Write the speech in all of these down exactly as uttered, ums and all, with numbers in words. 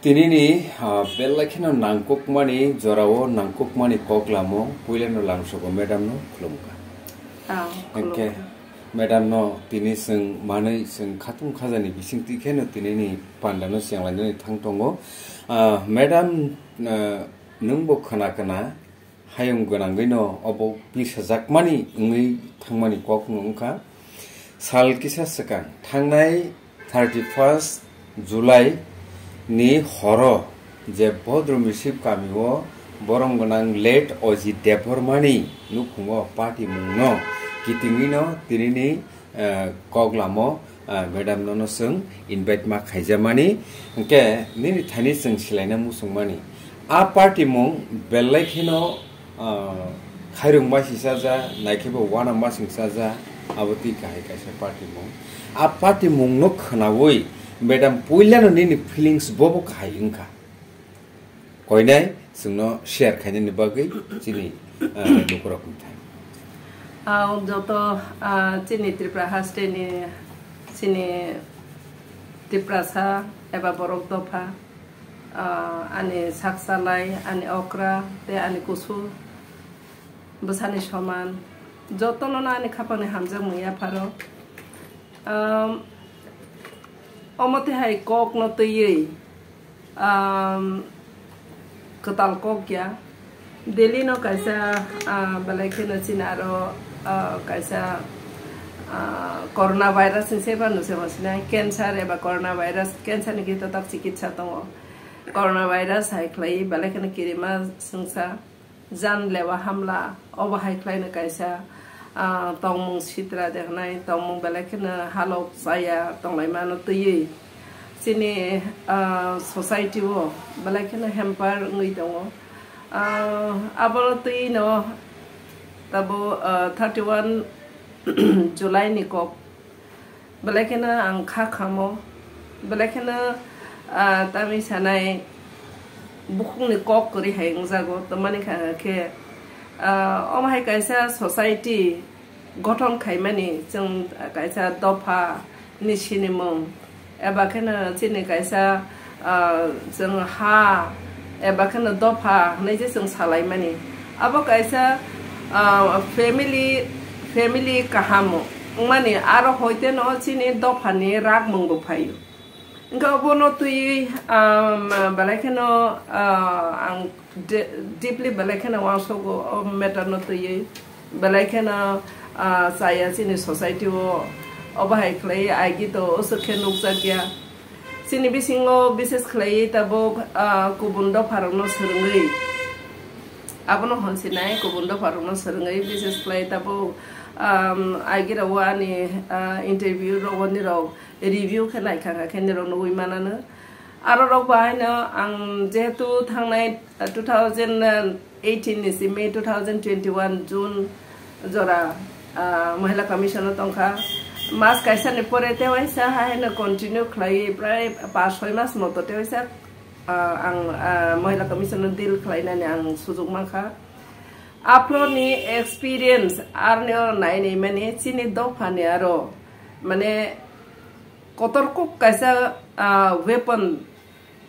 Tinini, ah, belai kheno nangkukmani jorao nangkukmani kok lamo puilano langsogo madam no khulumkha. Ah, Hwnkhe khulumkha. Madam no tini chwng manwi chwng khatung khajani bisingtwi kheno tinini pandano chenglainani thang tongo. Ah, madam, ah, nwngbo khna khna hayung gwnangwino obo pisajakmani wngwi thangmani kokno wngkha. Sal kisa swkang thangnai thirty first July ni horo je Bodrom Receive kamio borom gwnang late Ojit Debbarmani nukhungo party mungno kitingwino tinini eh, kok lamo, eh, madam nono chwng invite ma khaijamani, hwnkhe nini thani chwng silaina muchungmani. A party mung belai kheno, eh, khairung masingcha ja, naikhebo wana masingcha ja, abo twi kahai kaisa party mung. A party mungno khwnaui madam puilano nini feelings bobo kahai wngkha. Koinai chwngno share khainani bagwi chini, ah, lukurok wngthai. Ang joto, ah, chini Tripura hasteni chini Tiprasa eba borok dopha, ah, ani saksalai, ani okra tei ani kusu bwsani soman jotono ani khapangni hamjakmung yapharo. Um, omo tei hai kokno twiwi, um, kwtal kok ya. Delhi no kaisa, ah, belai kheno chini aro, ah, kaisa, ah, corona virus ni seba no se sinai cancer eba corona virus, cancer ni kito tak chikitsa tongo. Corona virus hai khlai belai kheno kirima sengsa. Jan lewa hamla, obo hai khlaino kaisa, ah, tongmung sitra de hwnai, tongmung belai kheno halok chaya tonglaimano twiwi chini, ah, society o belai kheno hamper wngwi tongo. Ah, abono twino tabo, ah, thirty one July ni kok Belai kheno ang kha khamo, belai kheno, ah, tamni sanai bukhukni kok kwrwi hai wngjago, tamani kha khe, ah, omo hai kaisa society gothon khaimani, chwng kaisa dopha ni sinimung, eba kheno chini kaisa ah, chwng ha eba kheno dopha hwnwi se chwng salaimani. Abo kaisa, ah, family, family kaham wngmani, aro hoiteno chini dophani rakmung bo phaio. Hwnkhe obono twiwi, ah, belai kheno, ah, ang de-, deeply belai kheno uansogo o matter no twiwi. Belai kheno, ah, chaya chini society o, obo hai khlai aigito usuk khe nukjakya. Chini bisingo bises khlaiwi tabuk, ah, kubun dopharokno swrwngwi, abono honsinai kubun dopharokno swrwngwi bises khlai tabuk, um, aigirao ani, ah, interview rogo nirok review khe naikha khe nirok nugwi manano. Aro rok bahaino ang jehetu thangnai two thousand eighteen ni simi two thousand twenty one June jora, ah, Mahila Commission o tongkha. Mas kaisa ni pore tewaisa haino continue khlai prai pas soi mas moto tewaisa, ah, ang, ah, Mahila Commission o deal khlainani ang sujug mankha. Aphro ni experience arni oro nai nai mani chini dopha ni aro mane kotor kuk kaisa, ah, weapon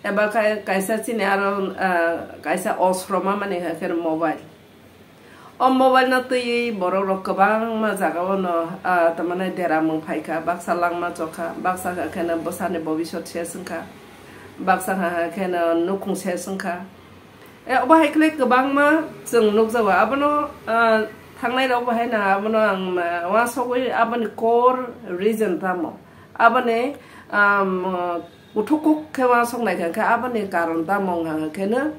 eba kai-, kaisa chini aro, ah, kaisa osro ma mani khe mobile. O mobile no twiwi borok rok kwbangma jaga o no, ah, tamani deramung phaikha, baksa langma chokha, baksa khe no bwsani bobisot ses wngkha, baksa khe no nukhung ses wngkha. E, obo hai khlai kwbangma chwng nukjago. Abono, ah, thangnai rok bo hai na abono ang, ah, uansugwi aboni core reason tamo. Aboni, um, kuthuk kuk khe uansuk nai kha khe aboni karon tamo wngkha khe no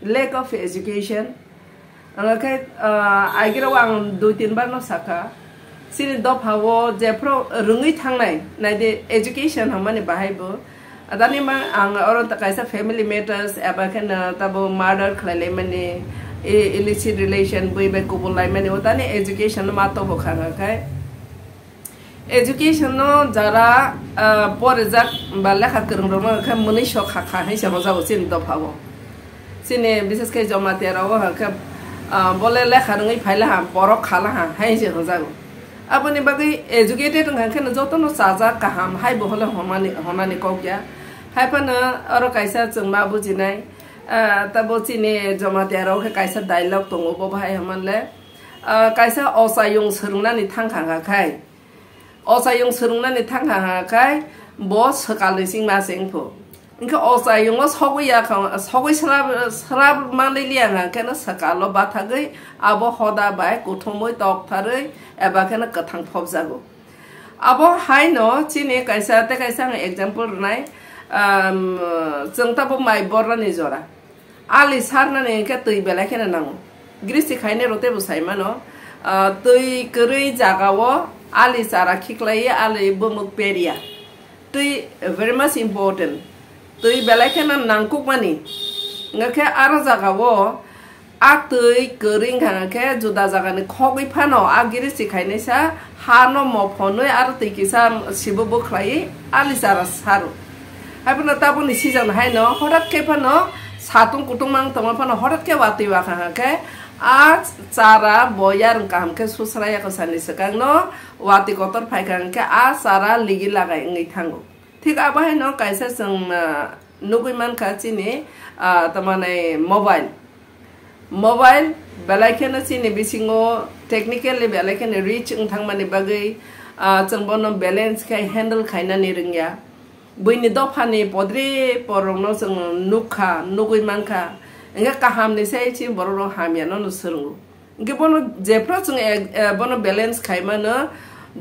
lack of education. Ang khe, ah, aigirao ang dui tin bar no sakha. Chini dopha o jephru rwngwi thangnai, naidi education hwnmani bahai bo. Adani ma ang oro ta kaisa family matters eba khe no tabo murder khlai laimani, i-, illicit relation bui bai kubun laimani, o tani education no ma tobo kha kha khai. Education no jara, ah, porijak ba lekha kwrwng rok no khe mwnwi sok kha kha hai se hwnjago chini dopha o. Chini bises khe Jamatia rogo hwnkhe, ah, bole lekha rwngwi phaila ha, borok khala ha, hai se hwnjago. Aboni bagwi educated wngkha khe no jotono chajak kaham, hai bo hole honani, honani kok ya. Hai phano oro kaisa chwng ma bujinai, ah, tabo chini Jamatia rok khe kaisa dialogue tongo, bo bahai hwnmanle, ah, kaisa ochayung swrwngnani thang kha kha khai, ochayung swrwngnani thang kha kha khai bo swkalni singma se wngphu. Hwnkhe ochayungo sogwi ya kha, sogwi srab, srab manliliya hwnkhe no swkalo bathagwi abo hoda bai kuthumwi toktharwi eba kheno kwthang phobjago. Abo haino chini kaisa tei kaisa ang example rwnai, um, chwng tabo mai bornani jora. Ali sarnani hwnkhe twi belai kheno nango. Gristi khainai rok teibo sai mano, ah, twi kwrwi jagao ali chara khiklaiwi ali bumuk peria. Twi very much important. Twi belai kheno nangkukmani. Hwnkhe aro jagao a twi kwrwi wngkha khe juda jagani khogwi phano a giristi khainaisa hano mophonwi aro twi kisa sibo bwkhlaiwi ali chara saro. Haiphano tabukni season haino horat khe phano satung kutung mang tongma phano horat khe watwi wakha khe a chara bo yarwng kaham khe susraya kwsani swkangno watwi kotor phaikha khe a chara ligi lagai wngwi thango. Thik abo haino kaisa chwng, ah, nugwi mankha chini, ah, tamani mobile. Mobile belai kheno chini bisingo technically belai kheno rich wng thangmani bagwi, ah, chwng bono balance khai handle khainani rwngya. Buini dophani podri porokno chwng nukha, nugwi mankha. Hwnkhe kahamni sai chini borok rok hamyano no swrwngo. Hwnkhe bono jephru chwng ek-, eh, bono balance khaimano,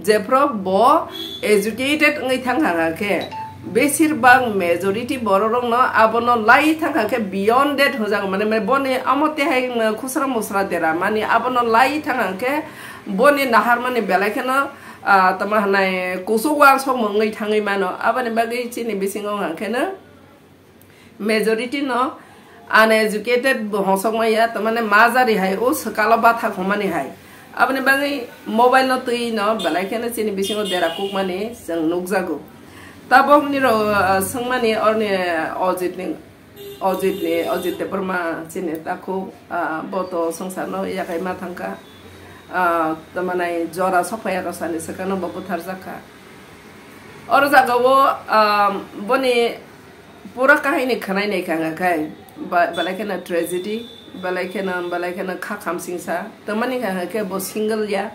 jephru bo educated wngwi thang kha khe, besir bak majority borok rokno abono lai thang kha khe beyond that hwnjago, mane, mane boni amo tei hai khusra musra dera mani abono lai thang kha khe boni naharmani belai kheno, ah, tamo hwnai kuchuk uansukmung wngwi thangwi mano, aboni bagwi chini bisingo hwnkheno majority no uneducated bo hosok maya, tamane majari hai o swkalo bathak hwnmani hai. Aboni bagwi mobile no twi no belai kheno chini bisingo dera kukmani chwng nukjago. Tabok niro, ah, swngmani orni Ojit ni, Ojit ni, Ojit Debbarma chini takhuk, ah, bo to swngchar no yakai ma thangkha. Ah, tamane jora sokphai aro sani swkang no bo butharjak kha. Oro jagao, ah, boni pura kahini khwnai nai kha khai, ba-, belai kheno tragedy, belai kheno, belai kheno kha khamsingsa. Tamani kha khe bo single ya,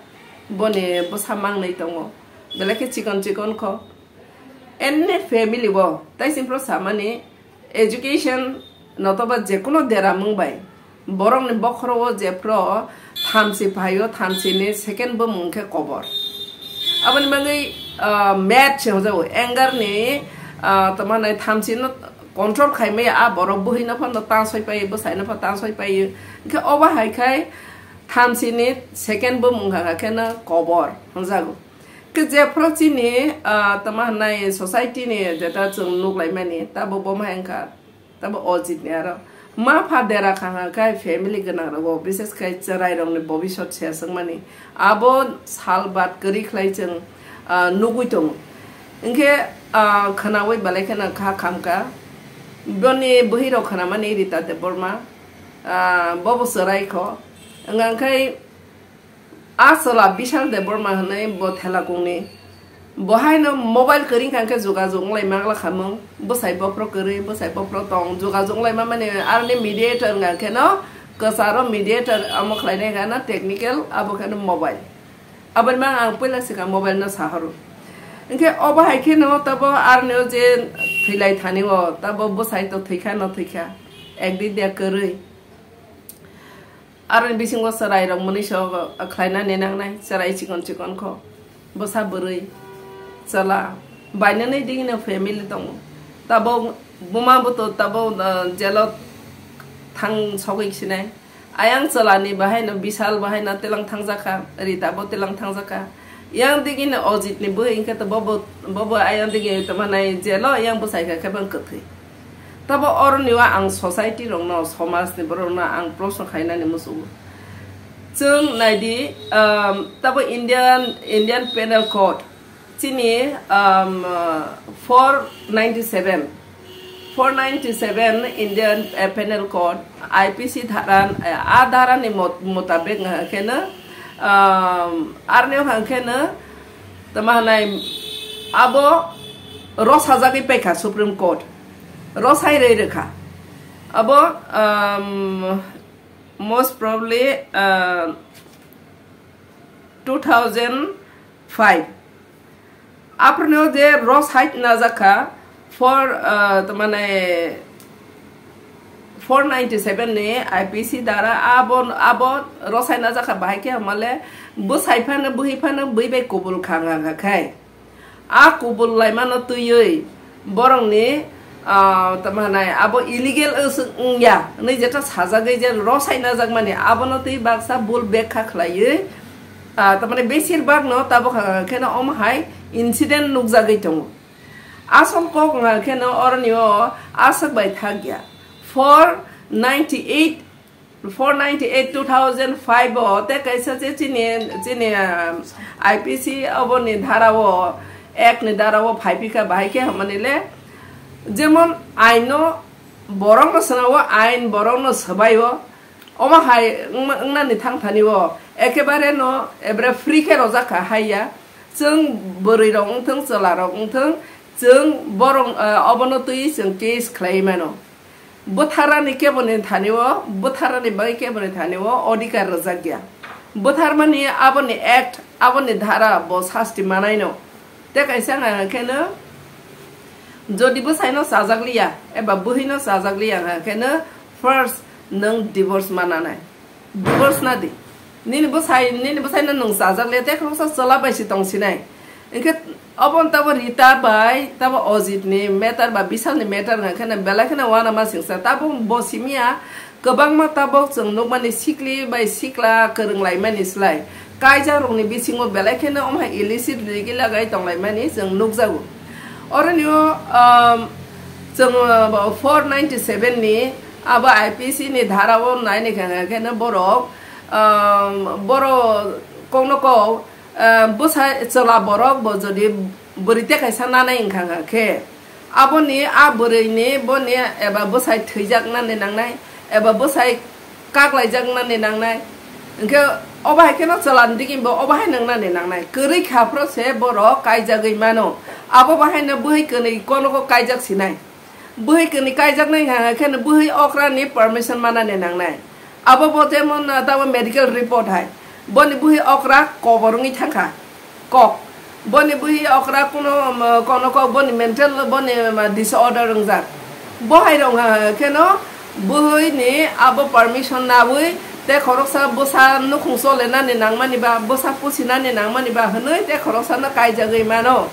boni bwsa mangnai tongo. Belai khe chikon chikon kho. Any family bo, tai simpro samani education notoba jekono deramung bai. Borokni bokhorogo jephru thamchi phaio, thamchini second bumung khe kobor. Aboni bagwi, ah, mad se hwnjago, anger ni, ah, tamani thamchino control khaimaya a borok, buhino phano tansoi pai, bwsaino phano tansoi pai. Hwnkhe obo hai khai thamchini second bumung kha khe no kobor hwnjago. Khe jephru chini, ah, tamo hwnai society ni jeta chwng nuklaimani, tabo bo ma wngkha. Tabo Ojit ni aro ma pha dera kha kha khai family gwnang rogo, bises khai chwrai rokni bobisot se swngmani. Abo sal bat kwrwi khlai chwng, ah, nugwi tongo. Hwnkhe, ah, khwnawi belai kheno kha khamkha. Boni bwhwi rok khwnamani Rita Debbarma, ah, bobo chwrai kho. Wngkha khai A chwla Bishal Debbarma hwnwi bo Thelakungni. Bo haino mobile kwrwi wngkha khe jogajog wnglaima wngla khamung. Bwsai bophro kwrwi, bwsai bophro tong, jogajog wnglaima mani aroni mediator wngkha khe no kwcharo mediator amo khlainai kha na technical, abo khe no mobile. Aboni mang ang puila swkang mobile no sahoro. Hwnkhe obo hai khe no tabo aroni o je thwilai thani o tabo bwsai to thwikha no thwikha. Ekdi dia kwrwi. Aroni bisingo chwrai rok mwnwi so khlainani nangnai, chwrai chikon chikon kho, bwsa bwrwi, chwla, bainani digini family tongo. Tabok buma buto tabok, uh, jelo thang sogwi sinai. Ayang chwlani bahaino Bishal bahaino tilang thangjakha, Rita bo tilang thangjakha. Yang digi ni Ojit ni bwhwi hwnkhe to bobo, bobo ayang digi tongma nai jelo yang bwsai kha khe bang kwthwi. Tabo oroni o ang society rokno, somaj ni borok rokno ang proshno khainani muchungo. Chwng naidi, um, tabo Indian, Indian Penal Code chini, um, four ninety seven, four ninety seven Indian, eh, Penal Code, I P C dhara, eh, a dhara ni mot-, mutabek wngkha khe no, um, aroni wngkha khe no, tamo hwnai abo rw sajagwi paikha Supreme Court. rosai rwi rwkha. Abo, um, most probably, uh, two thousand five. Aphano je rosai najak kha for, uh, tamane four ninety seven ni I P C dara abo, abo rosai najak kha bahai khe hamale bwsai phano bwhi phano bwi bai kubul kha wngkha khai. A kubul laimano twiwi borokni, ah, tamo hwnai abo illegal wngya hwnwi jeto sajagwi je rosai najakmani abono twi baksa bul bekha khlaiwi, ah, tamani besir bagno tabuk kheno omo hai incident nukjagwi tongo. Asol kok wngkha kheno oroni o aswk bai thakya four ninety eight four ninety eight two thousand five o tei kaisa je chini, chini, ah, I P C oboni dhara o, ek ni dhara o phai phika bahai khe hamani le, jemon aino borok no swnao, ain borok no swbai o, omo hai wngma, wngnani thang thani o ekebare no ebra free khe rojak kha hai ya, chwng bwrwi rok wngthwng, chwla rok wngthwng, chwng borok, ah, obono twi chwng case khlai mano. Bwtharani keboni thani o, bwtharani bagwi keboni thani o odhikar rwjak ya. Bwtharmani aboni act, aboni dhara bo sasti manaino. Tei kaisa wngkha kheno, jodi bwsaino chajak liya eba bwhwino chajak liya wngkha kheno, first nwng divorce mananai. Divorce na di. Nini bwsai, nini bwsaino nwng chajak le, tei khoroksa chwla bai se tong sinai. Hinkhe obo tabo Rita bai tabo Ojit ni matter ba Bishal ni matter wngkha kheno belai kheno uanama singsa. Tabo bo simiya kwbangma tabok chwng nukmani sikli bai sikla kwrwng laimani slai kaijak rokni bisingo belai kheno omo hai illicit rigi lagai tong laimani chwng nukjago. Oroni o, um, chwng, uh, four ninety seven ni abo I P C ni dhara o naini kha khe no borok, um, borok kokno kok, um, bwsa chwla borok bo jodi bwrwi tei kaisa nanai wngkha khe, aboni a bwrwi ni boni eba bwsai thwijak nani nangnai, eba bwsai kaklaijak nani nangnai. Hinkhe obo hai kheno chwla ni digi bo obo hai nang nani nangnai. Kwrwi kha phro se borok kaijagwi mano. Abo bo haino bwhwi kwnwi kono ko kaijak sinai. Bwhwi kwnwi kaijaknai wngkha khe bwhwi okra ni permission manani nangnai. Abo bo jemon, ah, tamo medical report hai. Boni bwhwi okra kobor wngwi thangkha. Kok. Boni bwhwi okra kuno, um, kono kok boni mental boni, um, disorder wngjak. Bo hai rok wngkha kheno bwhwi ni abo permission nawi te khoroksa bwsa nukhung chole nani nangmani ba, bwsa pusi nani nangmani ba hwnwi te khoroksa no kaijagwi mano.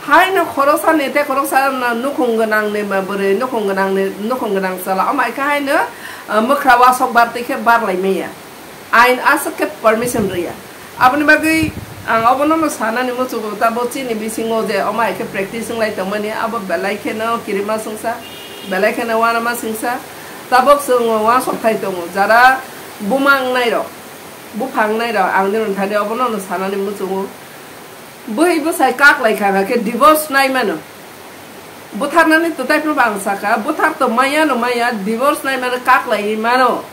Haino khoroksa ni tei khoroksa no nukhung gwnang ni ma bwrwi, nukhung gwnang ni, nukhung gwnang chwla. Omo hai khe haino, ah, mwkhra wasok bar twi khe bar lai manya. Ain aswk khe permission rwya. Aboni bagwi ang obono no sanani muchungo, tabok chini bisingo je omo hai khe practice wng lai tongmani, abo belai kheno kirima swngsa, belai kheno uanama swngsa. Tabok chwng uansuk thai tongo, jara buma wngnai rok, bupha wngnai rok, ang nini thani obono no sanani muchungo. Bwhwi bwsai kak lai kha khe divorce nai mano. Bwtharnani to taiphano ba ang saka, bwthar to maya no maya, divorce nai mano, kak lai mano.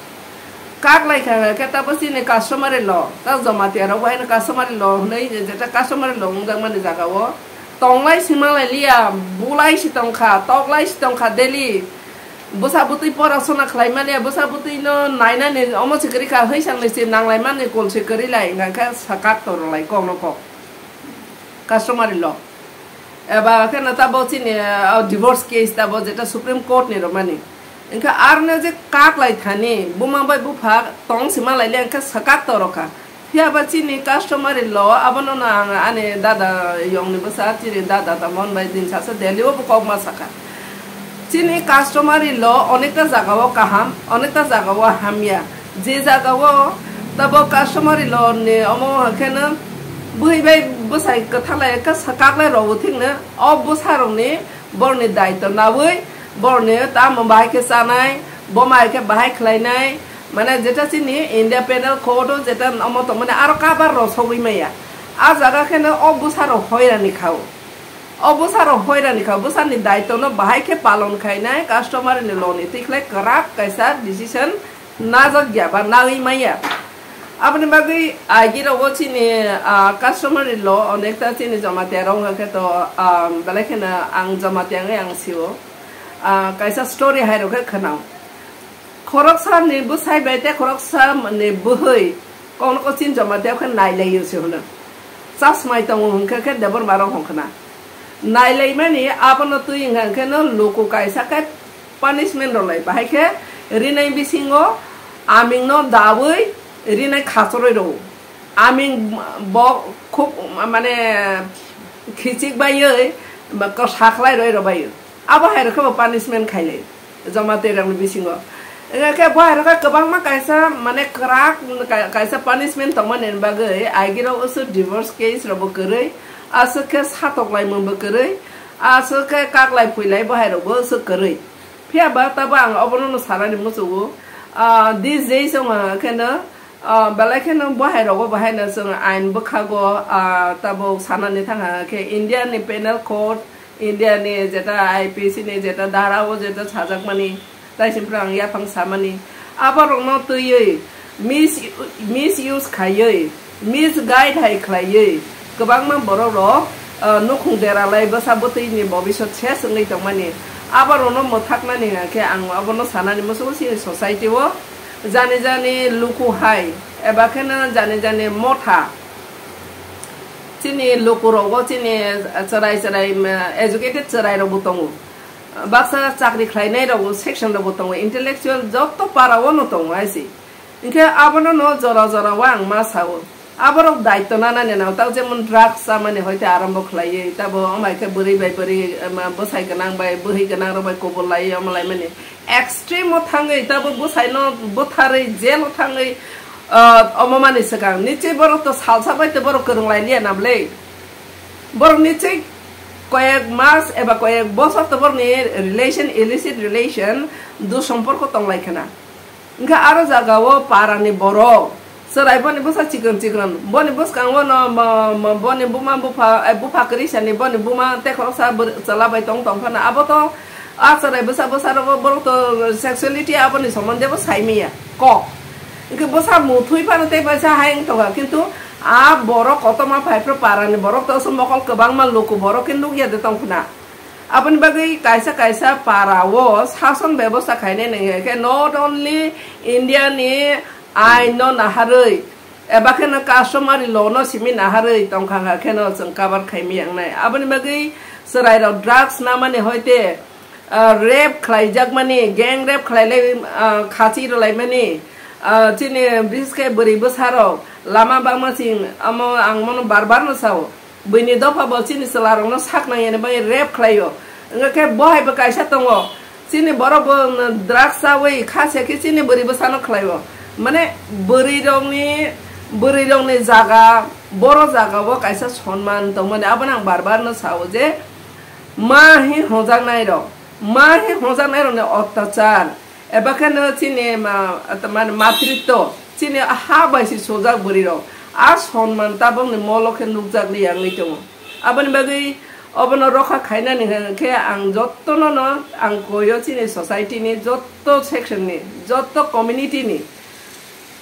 Kak lai kha khe tabo chini customary law, ta Jamatia rok bo haino customary law hwnwi, jeta customary law wngjak mani jaga o. Tonglai si malai liya, bulai si tongkha, toklai si tongkha daily. Bwsa bwtwi porasona khlai mani, bwsa bwtwi no nainani omo se kwrwi kha, hwisang ni se nanglai mani kol se kwrwi lai, hwnka khe sakak to rwlai kok no kok. Customary law. Eba khe no tabo chini, ah, divorce case tabo jeta Supreme Court ni romani. Hwnka arno je kak lai thani, buma bai bupha tong si malai le hwnka sakak to rokha. Phiya ba chini customary law abono no ang ani dada yong ni bwsa chini dada tamon bai din sasa Delhi o bo kok ma saka. Chini customary law onekta jaga o kaham, onekta jaga o hamya. Je jaga o tabo customary law ni omo hakheno bwhwi bai bwsai kwthalai ka sakak lai rw thik no o bwsa rok ni borni daito nawi borni tamo bahai khe chanai, bo mai khe bahai khlainai, mane jeta chini India Penal Code o jeta omo tongmani aro kabar rw sogwi maya. A jaga kheno o bwsa rok hoirani kha o. O bwsa rok hoirani kha, bwsa ni daito no bahai khe palon khainai, customary ni law ni tikhlai kwrak kaisa decision najak ya ba nagwi maya. Aboni bagwi agi rogo chini, ah, customary law onekta chini Jamatia rok hwnkhe to, ah, belai kheno ang Jamatia wngwi ang sio. Ah, kaisa story hai rok khe khwnao. Khoroksa ni bwsai bai tei khoroksa ni bwhwi kokno kok chin joma tei khe nailaio se hwno. Chasmai tongo hwnkhe khe Debbarma rok hwnkhe na. Nailaimani abono twi wngkha khe no luku kaisa khe punishment rw lai. Bahai khe rinai bisingo aming no dawi rinai khachorwi rw. Aming bo khub mane khichik baiwi kwsa khlai rwi rw bai. Abo hai rok khe bo punishment khailai joma twi rok ni bisingo. Wngkha khe bo hai rok khe kwbangma kaisa mane kwrak ka-, kaisa punishment tongmani bagwi aigirok usu divorce case rok bo kwrwi, aswk khe satok laimung bo kwrwi, aswk khe kaklai phuilai bo hai rok bo usu kwrwi. Phiya ba tabo ang obono no sanani muchungo. Ah, these days wngkha khe no Ah, belai kheno bo hai rogo bo haino chwng ain bwkhago, ah, tabuk sanani thangkha khe India ni Penal Code, India ni jeta I P C ni jeta dhara o jeta sajakmani, tai sini phano ang yaphang samani, aborokno twiwi mis-, misuse khaiwi, misguide hai khlaiwi kwbangma borok rok, ah, nukhung deralai bwsa bwtwi ni bobisot ses wngwi tongmani, aborokno mwthaknani hwnkhe ang abono sanani muchungo chini society o. Jani jani luku hai, eba kheno jani jani motha. Chini luku rogo chini chwrai chwrai, mm, educated chwrai rok bo tongo. Baksa chakri khlainai rok section rok bo tongo. Intellectual joto para o no tongo hai se. Hinkhe abono no jora jora o ang ma sao. Aborok daityo nanani nang tao, jemon drugs chamani hoite arambo khlaiwi, tabo omai khe bwrwi bai bwrwi, em, bwsai gwnang bai bwhwi gwnang rok bai kubul laiwi omo laimani. Extreme o thangwi tabo bwsai no bwtharwi jail o thangwi, ah, omo mani swkang nichwi borok to salsa bai to borok kwrwng lai liya na bwle. Borok nichwi koyek mas eba koyek bosor to borok ni relation, illicit relation, dusomporko tong lai khna. Hwnkhe aro jagao parani borok chwrai boni bwsa chikon chikon, boni bwskango no mo-, mo-, boni buma bupha, eh, bupha kwrwisani boni buma tei khoroksa bwrwi chwla bai tong tong phano abo to a chwrai bwsa bwsa rogo borok to sexuality aboni somonde bo sai manya kok. Hwnkhe bwsa muthwi phano tei paisa hai wng tongkha, kintu a borok kotorma phai phano parani borok to aswk mokol kwbangma luku borok khe nukya de tong khna. Aboni bagwi kaisa kaisa para o sason bebosta khainai nangya khe not only India ni ain no naharwi eba kheno customary law no simi naharwi tongkha, hwnkha kheno chwng cover khaimaya wngnai. Aboni bagwi chwrai rok drugs namani hoite, ah, rape khlaijakmani, gang rape khlailai, ah, khachi rwlaimani, ah, chini bises khe bwrwi bwsa rok lama bangma ching amo ang mono bar bar no sao. Buini dopha bo chini chwla rokno sak nang yani bagwi rape khlaio. Wngkha khe bo hai bo kaisa tongo. Chini borok bo drugs chawi kha se khe chini bwrwi bwsano khlaio. Mane bwrwi rokni, bwrwi rokni jaga, boro jaga o kaisa sonman tongmani. Abono ang bar bar no sao je ma hi hwnjaknai rok, ma hi hwnjaknai rokni ottachar. Eba kheno chini ma-, mane matritto, chini ha bai se sojak bwrwi rok. A sonman tabokni molo khe nukjak liya wngwi tongo. Aboni bagwi obono rokha khainani hwnkhe ang jottono no ang koyo chini society ni jotto section ni, jotto community ni.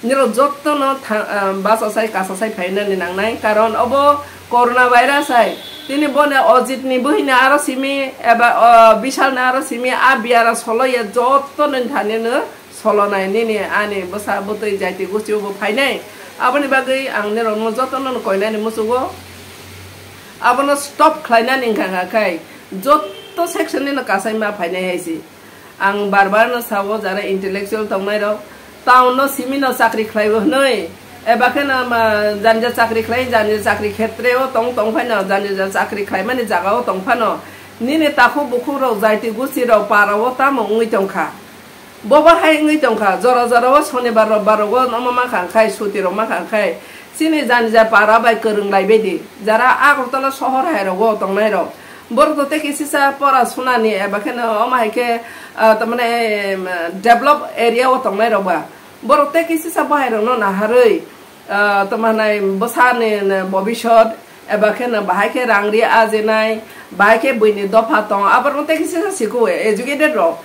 Nirok jottono tha-, ah, bachasai kasasai phainani nangnai, karon obo corona virus hai. Tini boni Ojit ni buhini aro simi, eba, ah, Bishal ni aro simi, a biyara soloya jottono thani no solonai nini ani bwsa bwtwi jaiti gusti bo phainai. Aboni bagwi ang nirokno jottono no koinani muchungo. Abono stop khlainani wngkha kha khai jotto section ni no kasai ma phainai hai se. Ang bar bar no sao, jara intellectual tongnai rok, town no simi no chakri khlai bo hwnwi, eba khe no ma, jani ja chakri khlai, jani ja chakri khetre o tong tong phai no, jani ja chakri khlai mani jaga o tong phano, nini takhuk bukhuk rok, jaiti gusti rok para o tamo wngwi tong kha. Bo bo hai wngwi tong kha, jora jora o sonibar rok, bar rok o omo ma kha khai, suti rok ma kha khai, chini jani ja para bai kwrwng lai bai di, jara Agartala sohor hai rok o tongnai rok. Borok to tei kisisa pora sunani eba kheno omo hai khe, ah, tamani, em, develop area o tongnai rok ba. Borok tei kisisa bahai rokno naharwi, ah, tamo hanai bwsani bobisot eba kheno bahai khe rang ri ajenai, bahai khe buini dopha tong, aborokno tei kisisa siko educated rok.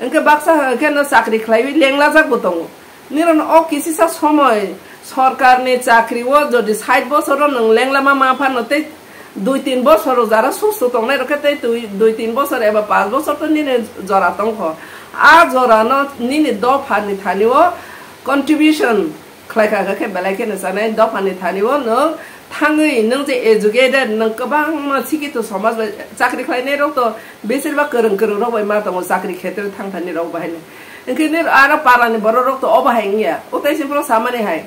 Hwnkhe baksa kheno chakri khlaiwi lenglajak bo tongo. Nirok o kisisa somoi sorkarni chakri o jodi sait bosoro nwng lenglama ma phano tei Dui tin bosor jara susto tongnai rok khe tei twi dui tin bosor eba panch bosor to nini jora tongkho. A jora no nini dopha ni thani o contribution khlai kha khe belai kheno chanai. Dopha ni thani o nwng thangwi nwng je educated, nwng kwbangma sikito somaj bai chakri khlainai rok to besir bak kwrwng kwrwng rok bai ma tongo, chakri khetre thang thani rok bahai ni. Hinkhe nini aro para ni borok rok to obo hai wngya. Utai simpro samani hai.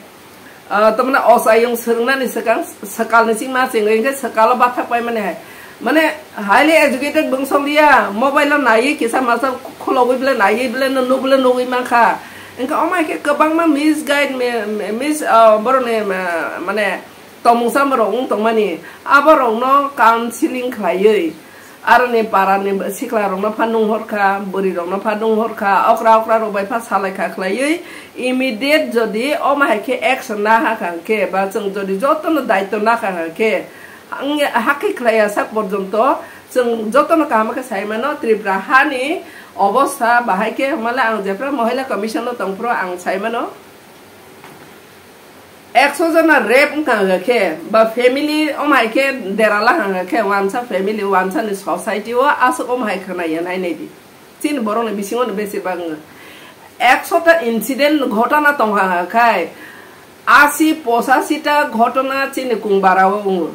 Ah, tamani osayung swrwngnani swkang swkal ni singma chengwi hinkhe swkalo bathak paimani hai. Mane highly educated bwngsong liya, mobile o naiwi kisa masa khulogwi bole naiwi bole no nugwi bole nugwi mankha. Hinkhe omo hai khe kwbangma misguide, mi-, mi-, mis-, ah, borokni, ah, mane tongmungsa borok wng tongmani, aborokno counseling khlaiwi, aroni parani siklarokno pha nunghorkha, bwrwirokno pha nunghorkha, okra okrarok bai pha salaikha khlaiwi, immediate jodi omo hai khe action na hakha khe, ba chwng jodi jotono daitw nakha khe, ang hakhe khlaiya sak porjonto chwng jotono kaham khe sai mano. Tripura hani obostha bahai khe hwnmale ang jephru Mohila Commission o tongphuru ang sai mano. Ekso jona rape wngkha hwnga khe, ba family omo hai khe derala hwnga khe, wansa family, wansa ni society o aswk omo hai khwnaya nai nai di. Chini borok ni bisingo no besi bak wngkha. Ekso ta incident ghotona tongkha hwnga khe, asi pochasi ta ghotona chini kung bara o wngo.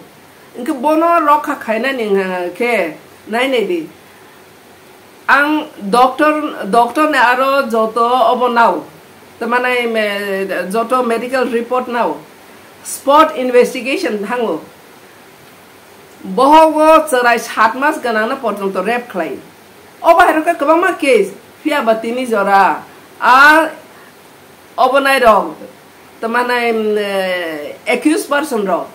Hinkhe bono rokha khainani hwnga khe nai nai di. Ang doctor, doctor ni aro joto obo nao, tamani, me, joto medical report nao, spot investigation thango. Bohogo chwrai sat mas gwnangno porjonto rape khlai. Obo hai rokhe kwbangma case, phiya ba tini jora a obo nai rok, tamani, mm, eh, accused person rok,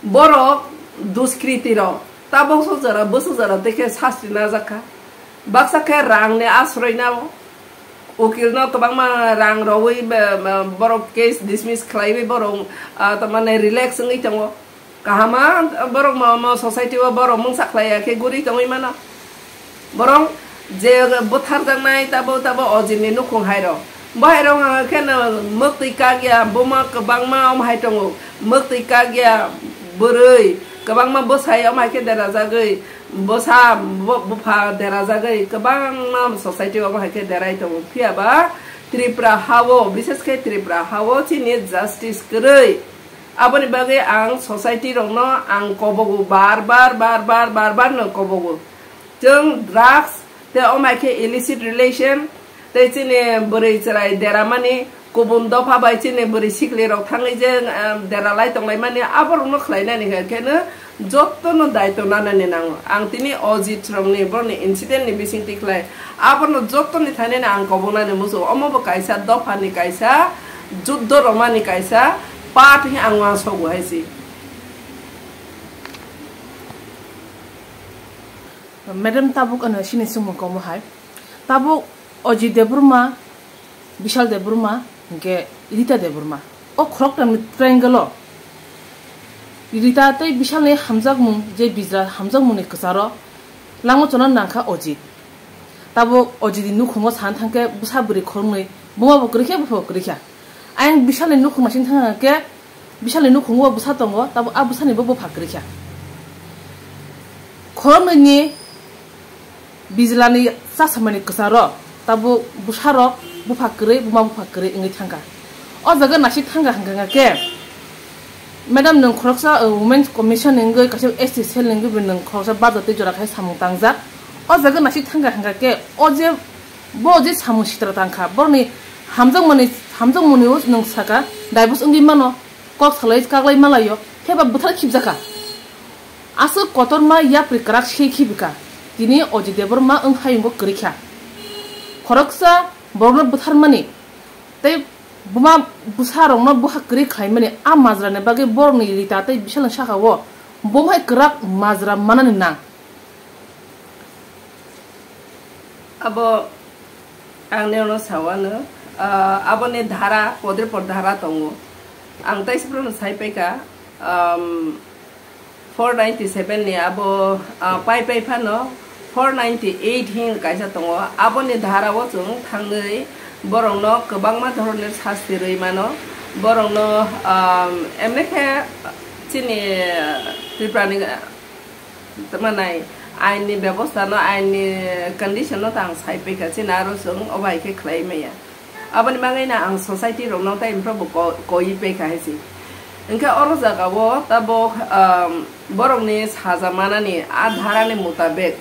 borok duskriti rok tabok so jora bwswk jora tei khe sasti najak kha. Baksa khe rang ni asroi nao, ukil no kwbangma rang rogwi be-, be-, borok case dismiss khlaiwi borok, ah, tamani relax wngwi tongo. Kahama borok mo, mo society o borok mungsa khlai ya khe guri tongwi mano. Borok je bwtharjaknai tabo, tabo o jini nukhung hai rok. Bo hai rok hwnga khe no mwktwi kak ya, buma kwbangma om hai tongo. Mwktwi kak ya, bwrwi kwbangma bwsai om hai khe derajagwi, bwsa bo-, bupha derajagwi kwbangma society o om hai khe derai tongo. Phiya ba Tripura ha o, bishes khe Tripura ha o chini justice kwrwi. Aboni bagwi ang society rokno ang kobogo, bar bar, bar bar, bar bar no kobogo. Chwng drugs tei omai khe illicit relation tei chini bwrwi chwrai deramani, kubun dopha bai chini bwrwi sikli rok thangwi je, em, deralai tonglaimani, aborokno khlainani hwnkhe no jotono daitw nanani nango. Ang tini Ojit rokni borokni incident ni bisingtwi khlai abono jotoni thainani ang kobonani muchungo. Omo bo kaisa dophani kaisa juddo romani kaisa part hi ang uansukgo hai si. Madam, tabuk ano sini sumung komo hai. Tabuk Ojit Debbarma, Bishal Debbarma, hwnkhe Rita Debbarma. O khoroktham ni triangle o Rita tei Bishal ni hamjakmung, je bijra hamjakmung ni kwcharo langma chona nangkha Ojit. Tabuk Ojit ni nukhungo sana thangkhe bwsa bwrwi khoroknwi, buma bo kwrwikha, bupha bo kwrwikha. Ayang Bishalni nukhung naising thangkha khe, Bishalni nukhungo bwsa tongo, tabuk a bwsani bo bupha kwrwikha. Khoroknwini bijlani chasamani kwcharo tabuk bwsarok bupha kwrwi, buma bupha kwrwi wngwi thangkha. O jaga naising thangkha hwnkha khe, Madam, nwng khoroksa, uh, Women's Commission ni wngwi kaisa S T cell ni wngwi bo nwng khoroksa bajotwi jora khai samung tangjak. O jaga naising thangkha hwnkha khe, o je, bo je samung sitra tangkha, borokni hamjakmani, hamjakmani o nwng saka, divorce wngwi mano, kok salai kaklai malaio, pheba bwthar khibjakha. Aswk kotorma yapri kwrak se khibika, tini Ojit Debbarma wng hayungo kwrwikha. Khoroksa borokno bwtharmani, tei buma bwsarokno bupha kwrwi khlaimani a majrani bagwi borokni Rita tei Bishalni sakao bomohai kwrak majra manani nang. Abo ang nirokno sawano, ah, aboni dhara, podre pod dhara tongo. Ang teisa phano sai paikha, um, four ninety seven ni abo, ah, pai pai phano four ninety eight hin kaisa tongo. Aboni dhara o chwng thangwi borokno kwbangma dhoroner sasti rwi mano. Borokno, um, emne khe chini Tripura ni Tamo nai, ain ni bebosta no, ain ni condition no ta ang sai paikha, chini aro chwng o bai khe khlai maya. Aboni bagwi no ang society rok no tai phano bo ko-, koi paikha hai se. Hwnkhe oro jaga o tabok, um, borok ni saja manani a dhara ni mutabek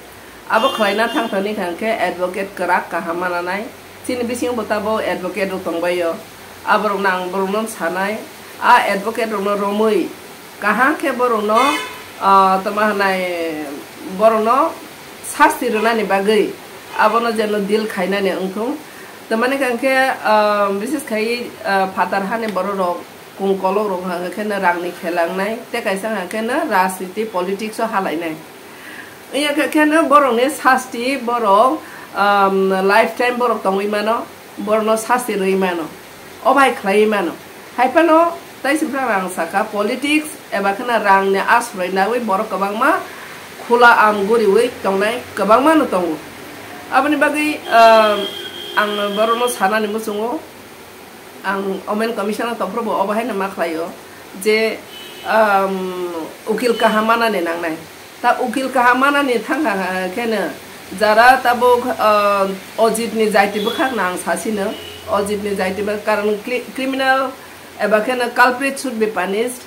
abo khlai na thang thani kha hwnkhe advocate kwrak kaham mananai. Chini bisingo bo tabok advocate rok tongbaio. Aborokno ang borokno sanai, a advocate rokno romwi kaham khe borokno, ah, tamo hwnai, borokno sasti rwnani bagwi abono jeno deal khainani wngthung. Tamani kha hwnkhe, ah, bises khai, ah, phatar hani borok rok kung kolok rok hwnka khe no rang ni khelangnai, tei kaisa hwnka khe no rajniti politics o halainai. Wngya khe khe no borok ni sasti borok, um, lifetime borok tongwi mano, borok no sasti rwi mano, o bai khlaiwi mano. Hai phano tai se phano rang saka politics eba khe no rang ni asroi nagwi borok kwbangma khula am guriwi tongnai kwbangma no tongo. Aboni bagwi, um, ang borok no sanani muchungo. Ang Women Commission o tongphuru bo obo haino ma khlaio je, um, ukil kaham manani nangnai. Ta ukil kaham manani thangkha khe no jara tabuk, uh, Ojit ni jaiti bwkhak no ang sasino. Ojit ni jaiti bwkhak karon cri-, criminal eba khe no culprit should be punished.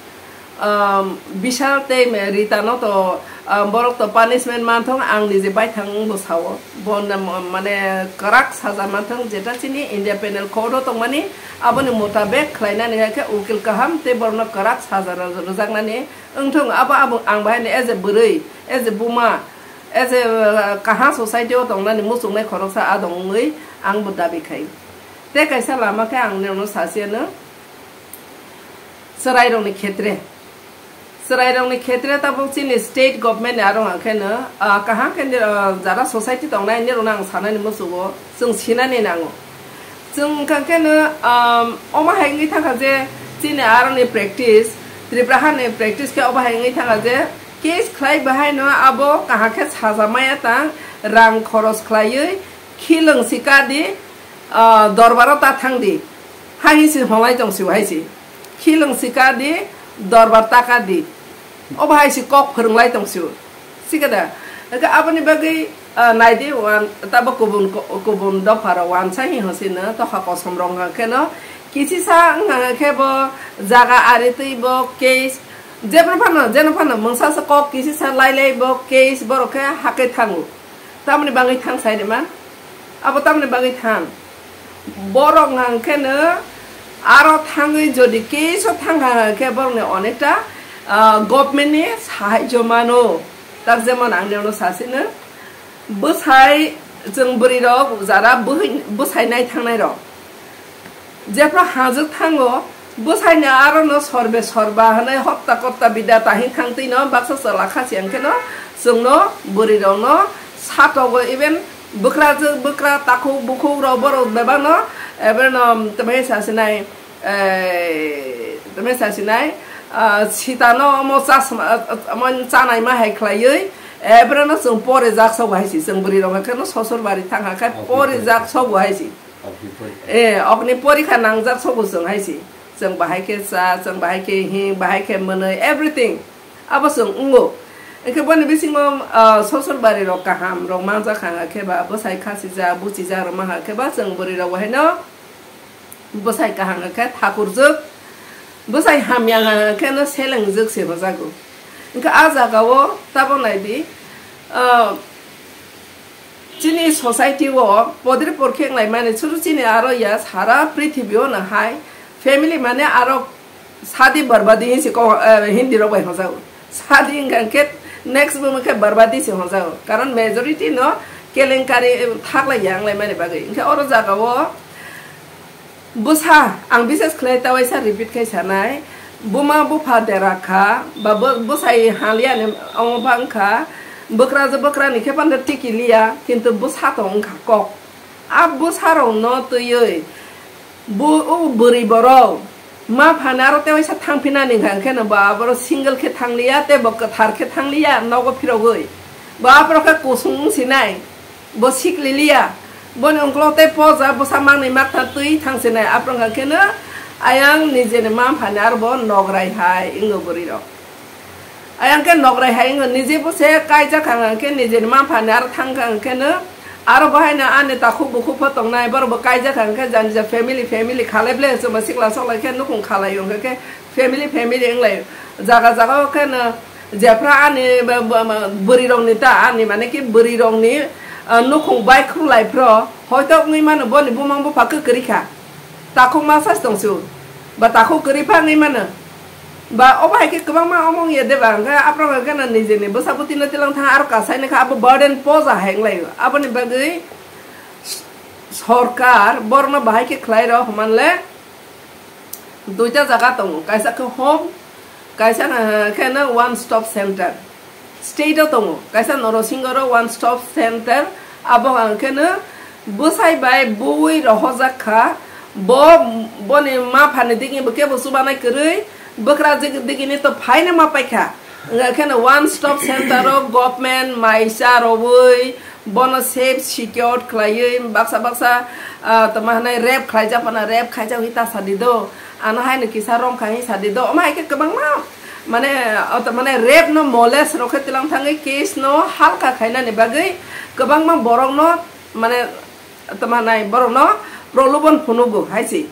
Um, Bishal tei me-, Rita no to, um, borok to punishment manthong, ang nije baithang wngbo sao. Bo na-, mo-, mane kwrak saja manthong, jeta chini India Penal Code o tongmani, aboni mutabek khlainani hai khe ukil kaham tei borokno kwrak saja rw-, rwjaknani wngthong. Abo, abo ang bahai as a bwrwi, as a buma, as a, uh, kaha society o tongnani muchungnai khoroksa adong wngwi ang bo dabi khai. Tei kaisa lama khe ang nirokno sasiyano. Chwrairokni khetre, chwrairokni khetre tabuk chini state government ni aro hwnka khe no, ah, kaham khe nir-, ah, jara society tongnai nirokno ang sanani muchungo, chwng sinani nango. Chwng hwnka khe no, um, omo hai wngwi thangkha je chini aroni practice, Tripura hani practice khe obo hai wngwi thangkha je case khlai bahai no abo kaham khe saja maya tang, rang khoros khlaiwi khilwng si ka di, ah, dorbaro ta thang di. Hai si honglai tong si hai si. Khilwng si ka di, dorbar ta ka di. Obo hai si kok phwrwng lai tong si. Sikada. Eka aboni bagwi, ah, nai di wan, tabo kubun ko-, kubun dopha rok wansa hi hosino tokha kosom rok hwnka khe no. Kisi sa wngka khe bo jaga ari twi bo case. Jebra phano, jeno phano mungsa sa kok kisi sa lai lai bo case borok khe hakai thango. Tamoni bagwi thang sai de man? Abo tamoni bagwi thang? Borok hwnka khe no aro thangwi jodi case o thangkha hwnka khe borokni onekta, ah, government ni sahajyo mano. Tak jemon ang nirokno sasino, bwsai, chwng bwrwi rok jara bwhai-, bwsai nai thangnai rok. Jephru hajwk thango, bwsaini arono sorbe sorba hwnwi hopta kopta bida tahi thangtwino baksa chwla khasi hwnkhe no chwngno bwrwirokno satogo, even bwkrajwk bwkra takhuk bukhuk rok borok bebakno, ebreno tebei sasinai, eh, tebei sasinai, ah, sitano omo chasma, omo chanai ma hai khlaiwi, ebreno chwng pore jak sobo hai si, chwng bwrwirok hwnkhe no sosor bari thang hakhe pore jak sobo hai si. Okni porikha. Eh, okni porikha nangjak sobo chwng hai si. Chwng bahai khe cha, chwng bahai khe hing, bahai khe mwnwi, everything. Abo chwng wngo. Hwnkhe boni bisingo, ah, sosor bari rok kaham rok manjak hang khe ba, bwsai khasi ja, buchi ja rok ma hang khe ba, chwng bwrwi rok bo haino bwsai kaham khe thakurjwk, bwsai hamya hang khe no selengjwk se hojago. Hwnkhe a jaga o tabok nai di, ah, Chini society o podri porkhe wnglaimani chwru chini aro ya sara prithibi o no hai family mane aro sadi barbadi hinsi ko, eh, Hindi rok bai hwnjago. Sadi wngkha khe next bo wngkha barbadi se hwnjago. Karon majority no kelenkari, eh, thaklai ya wnglaimani bagwi. Hwnkhe oro jaga o Bwsa, ang bises khlai ta waisa repeat khai sanai, buma bupha dera kha, ba bo-, bwsai haliya ni omo bang kha, bwkra je bwkra ni khe panda tiki liya, kintu bwsa to wngkha kok. A bwsa rok no twiwi, bu-, o bwrwi borok, ma phani aro te waisa thang phinani hwnkha khe no ba aboro single khe thang liya, tei bo kwthar khe thang liya, nogo phirogwi. Bo aphuru khe kusung wng sinai. Bo sikli liya. Boni ungkulok tei poja bwsa mangnwi makthar twi thang sinai. Aphuru hwnkha khe no ayang nijeni mma-mpha ni aro bo nograi hai wngo bwrwi rok. Ayang khe nokrai hai wngkha, nije bo se kaijak kha hwnkhe nijeni manpha ni aro thang kha hwnkhe no, aro bo haino ani takhuk bukhuk pho tongnai, borok bo kaijak kha hwnkhe jani ja family, family khalai ble chwma sikla soklai khe nukhung khalai wngkha khe family, family wnglaio. Jaga jaga o khe no jephra ani b-, b-, b-, bwrwi rok ni ta ani mane ki bwrwi rok ni, ah, nukhung bai khulai phro hoito wngwi mano boni bumang bupha kwrwi kha. Takhuk ma sas tong su. Ba takhuk kwrwi pha wngwi mano. Ba obo hai khe kwbangma omong ye de ba, hwnkhe aphro hwnkhe no nijeni bwsa bwtwi no tilang thang aro kasai ni kha abo burden poja hai wnglaio. Aboni bagwi s-, sorkar borno bahai khe khlai rw hwnmanle duita jaga tongo, kaisa khe home, kaisa, eh, khe no one stop center. State o tongo, kaisa Norosingoro one stop center, abo hwnkhe no bwsai bai bui rohorjak kha, bo boni ma phani digi bo kebo chubanai kwrwi, bwkra digi, digini to phaino ma paikha. Hwnkhe no one stop center o government maisa rwui, bono safe secured khlaiwi baksa baksa, ah, tamo hwnwi rape khlaijak phano rape khaijak hita sadi do, ano haino kisa romkha hi sadi do, omo hai khe kwbangma mane, o tamo hwnwi rape no molest rok khe tilang thangwi case no halka khainani bagwi kwbangma borok no mane tamo hwnwi borok no prolobon phunugo hai se.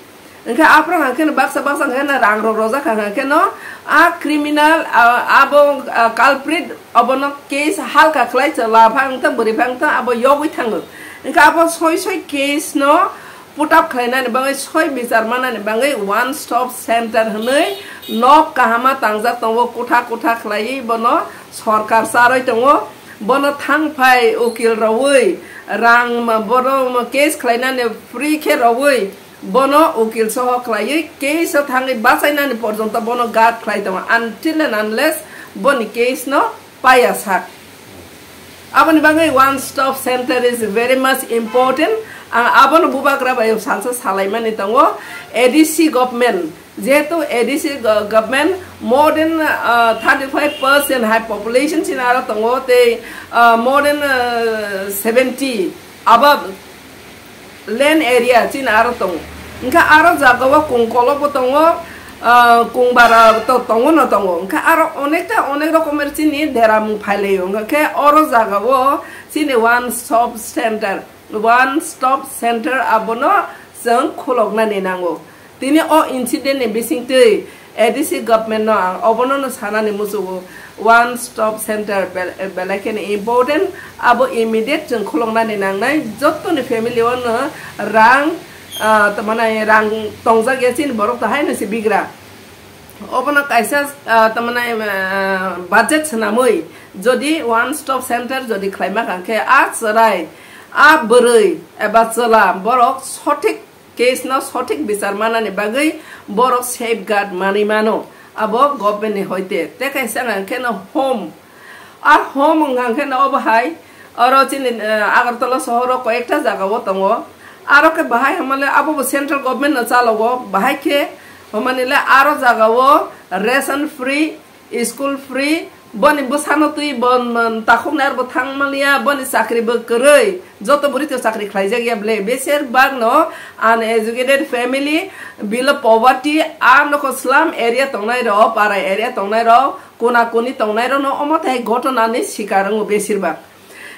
Hwnkhe aphro hwnkhe no baksa baksa hwnkhe no rang rok rojak kha hwnkhe no a criminal, a, abo, a, culprit obono case halka khlai chwla phang tong bwrwi phang tong abo yogwi thango. Hwnkhe abo soi soi case no put up khlainani bagwi soi bichar manani bagwi one stop center hwnwi nok kahama tangjak tongo, kotha kotha khlaiwi bono sorkar charwi tongo. Bono thang phai ukil rwui rang ma-, bono case khlainani free khe rwui bono ukil soho khlaiwi case o thangwi bachainani porjonto bono guard khlai tongo until and unless boni case no paiya sak. Aboni bagwi one stop center is very much important. Ang abono bubagra bai salsa salaimani tongo. A D C government, jehetu A D C go-, government more than, uh, thirty five percent hai population chini aro tongo tei, uh, more than, uh, seventy above land area chini aro tongo. Hwnkhe aro jagao kungkolo bo tongo, ah, kungbara to tongo no tongo. Hwnkhe aro onekta onek rokomer chini deramung phailaio. Hwnkhe oro jagao chini one stop center, one stop center abono chwng khuloknani nango. Tini o incident ni bisingtwi A D C government no ang obono no sanani muchugo, one stop center bel-, belai kheno important, abo immediate chwng khuloknani nangnai, jottoni family o no rang, ah, tamo nai rang tongjak ya chini borok to haino se bigra. Obono kaisa, ah, tamo nai, ah, budget swnamwi jodi one stop center jodi khlaima kha khe a chwrai, a bwrwi eba chwla borok sothik case no sothik bichar manani bagwi borok safeguard manwi mano, abo government ni hoite. Tei kaisa wngkha khe no home, a home wngkha khe no obo hai oro chini, eh, Agartala sohoro koyekta jaga o tongo, aro khe bahai hamale abo bo central government no chalogo, bahai khe hamani le aro jaga o ration free, school free, boni bwsano twi bo, mm, takhuknai arbo thang manliya, boni chakri bo kwrwi, joto bwrwi to chakri khlaijak ya ble, besir bak no uneducated family, below poverty, a nokho slum area tongnai rok, para area tongnai rok, kona koni tongnai rok no omo thai ghotona ni sikar wngo besir bak.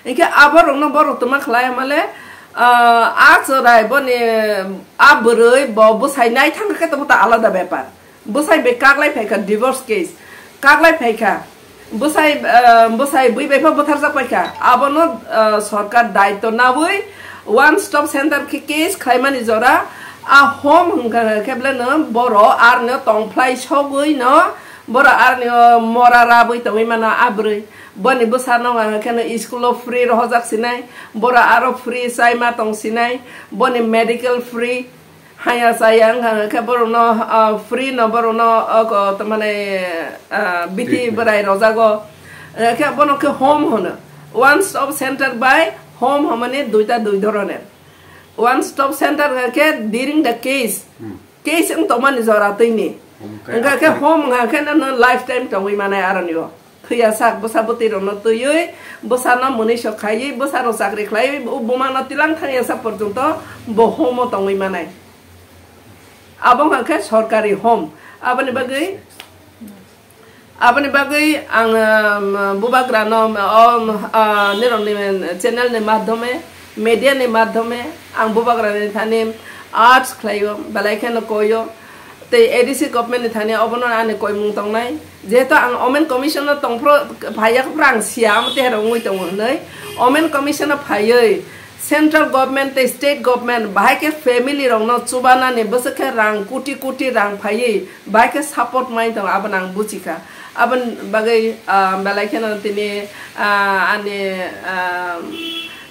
Hinkhe abo rok no borok tongma khlai male, ah, a chwrai boni a bwrwi bo bwsai nai thang khe tongma ta alada bepar. Bwsai bai kaklai phaikha divorce case, kaklai phaikha, bwsai, ah, bwsai bui bai pha butharjak paikha, abono, ah, sorkar daitw nawi one stop center khe case khlaimani jora, a home hwnkha khe beleno boro arnw tongphlai sogwi no boro arnw mora rabwi tongwi mano a bwrwi, boni bwsano hwnkha kheno school o free rohorjak sinai, boro aro free chaima tong sinai, boni medical free. Haya chaya wngkha khe borokno, ah, free no borokno, ah, ko, tamani, ah, bithi treatment bwrai rojago. Eh, khe bono khe home hono. One stop center bai home homani duita dui dhoroner. One stop center khe during the case. Hmm. Case wng tongmani jora twini. Home khe wngkha khe after home wngkha khe no, no lifetime tongwi manai aroni o. Thwiya sak bwsa bwtwi rokno twiwi, bwsano mwnwi sok khaiwi, bwsano chakri khlaiwi, o bumano tilang thangya sak porjonto bo home o tongwi manai. Abo wngkha khe sorkari home. Aboni bagwi Aboni bagwi ang, um, bubagrano, um, uh, nirokni channel ni madhyome, media ni madhyome ang bubagrani thani urge khlaio, belai kheno koio. Tei A D C government ni thani obono ani koimung tongnai. Jehetu ang Women Commission no tongphro, phaiya phro ang siya, amo teher wngwi tongo hwnwi. Women Commission no phaiwi central government tei state government bahai khe family rokno chubanani bwswk khe rang koti koti rang phaiwi bahai khe support mai tongo, abono ang buchikha. Aboni bagwi, ah, belai kheno tini, ah, ani, ah,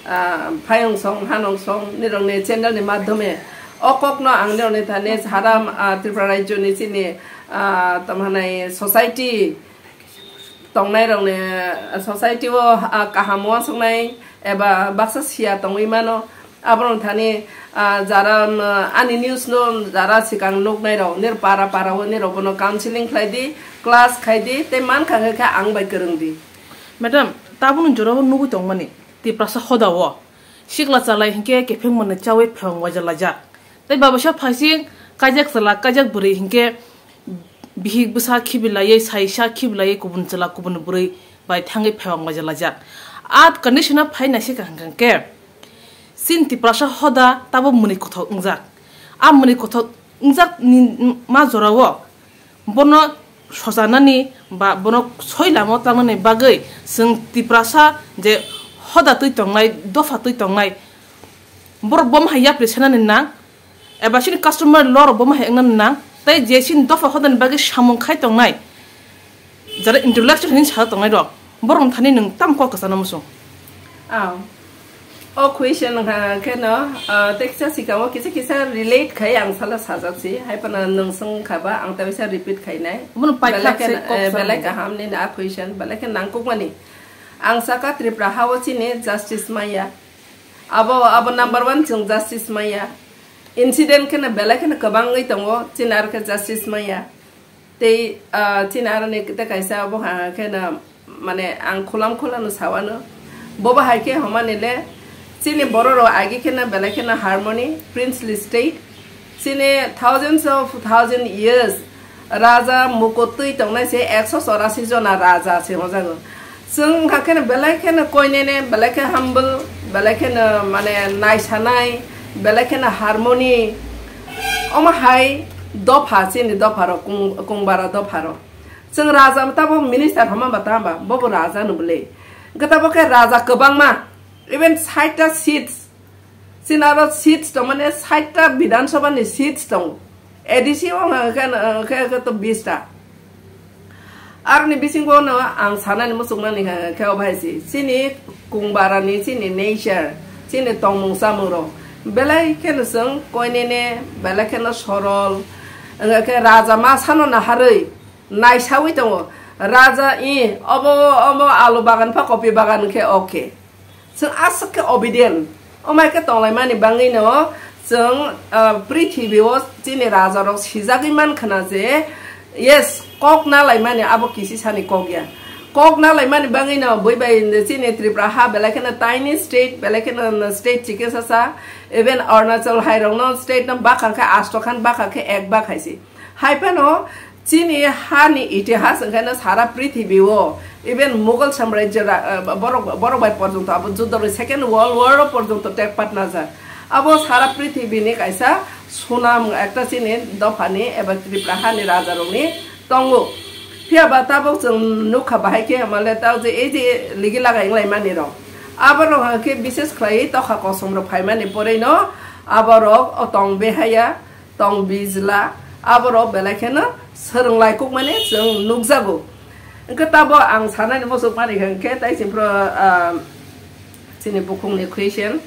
ah, phayung song, hanung song, nirokni channel ni madhyome o kokno ang nirokni thani sara, ah, Tripura rajyoni chini, ah, tamo hwnai society tongnai rokni, ah, society o, ah, kaham uansuknai eba baksa siya tongwi mano. Abono thani, ah, jara, um, ani news no jara sikang nuknai rok, nir para para o nirok bono counseling khlai di, class khai di, tei mankha khe ang bai kwrwng di. Madam, tabukni jora o nugwi tongmani, Tiprasa hoda o sikla chalai hinkhe kepheng mani chawi phewang waja lajak. Tei babaisa phaising kaijak chala, kaijak bwrwi hinkhe bihik bwsa khibilaiwi, saisa khibilaiwi, kubun chwla, kubun bwrwi bai thangwi phewang waja lajak. A condition o phai naisika hwnkhe chini Tiprasa hoda tabo mwnwi kothok wngjak. A mwnwi kothok wngjak ni ma jorao bono sojanani ba bono soi lama o tangnani bagwi chwng Tiprasa je hoda twi tongnai, dopha twi tongnai, borok bo ma hai yapri sanani nang. Eba chini customer law rok bo ma hai wngna nang, tei je chini dopha hodani bagwi samung khai tongnai, jara intellectual hinwi sa tongnai rok, borok thani nwng tamo kok kwchana muchung? Ah, o question wngkha kheno, ah, teksa sikamo kisa kisa relate khai ang salo sajak si, hai phano nwng swng kha ba ang tei bisa repeat khainai. Obono paikha Belai se kheno, kok eh, belai swngmani. Kaham nini a question, belai khe nangkukmani. Ang saka Tripura ha o chini justice maya. Abo, abo number one chwng justice maya. Incident kheno belai kheno kwbangwi tongo, chini aro khe justice maya. Tei, ah, chini aro ni tei kaisa abo ha kheno, mane, ang khulam khulano sawano. Bobo hai khe homani le, chini borok rok agi kheno belai kheno harmony, princely state. Chini thousands of thousand years raja mukut twi tongnai se ekso chorasi jona raja se hojago. Chwng wngkha kheno belai kheno koinene, belai khe humble, belai kheno mane naisanai, belai kheno harmony. Omo hai dopha chini dopha rok kung-, kungbara dopha rok. Chwng raja tabo minister homa ba tamba, bobo raja no bwle. Gata bo khe raja kwbangma, even saita seats. Chini aro seats tongmani saita Bidhan Sabha ni seats tongo. A D C o hwnka khe, hwnka khe to bish ta. Aroni bisingo no ang sanani muchungmani hwnka khe o bahai si. Chini kungbara ni chini nature, chini tongmung chamung rok belai kheno chwng koinene, belai kheno sorol. Hwnka khe raja ma sano naharwi naisawi tongo. Raja i obo, obo alu bagan pha kopi bagan khe okay. Chwng aswk khe obedient. Omai khe tonglaimani bangwino chwng, ah, prithibi o chini raja rok sijagwi mankha na je, yes, kok na laimani abo kisi sani kok ya. Kok na laimani bangwino bui bai chini Tripura ha belai kheno tiny state, belai kheno state chikisa sa, even Arunachal hai rokno state no bakha khe asto khan bakha khe ek bak hai si. Hai phano chini hani itihas wngkhaino sara prithibi o, even Mughal samrajyo ra-, ah, borok, borok bai porjonto abo juddo rwi second world war o porjonto tekpat najak. Abo sara prithibi ni kaisa sunam ekta chini dophani eba Tripura hani raja rokni tongo. Phiya ba tabuk chwng nukha bahai khe hwnmale tao je ei je ligi lagai wnglaimani rok. Abo rok hwnkhe bises khlaiwi tokha kosom rok phaimani porei no abo rok o tong behaya. Tong bijla, aborok belai kheno swrwng lai kukmani chwng nukjago. Hwnkhe tabo ang sanani muchukmani hwnkhe tai chini pro, ah, chini bukhukni question.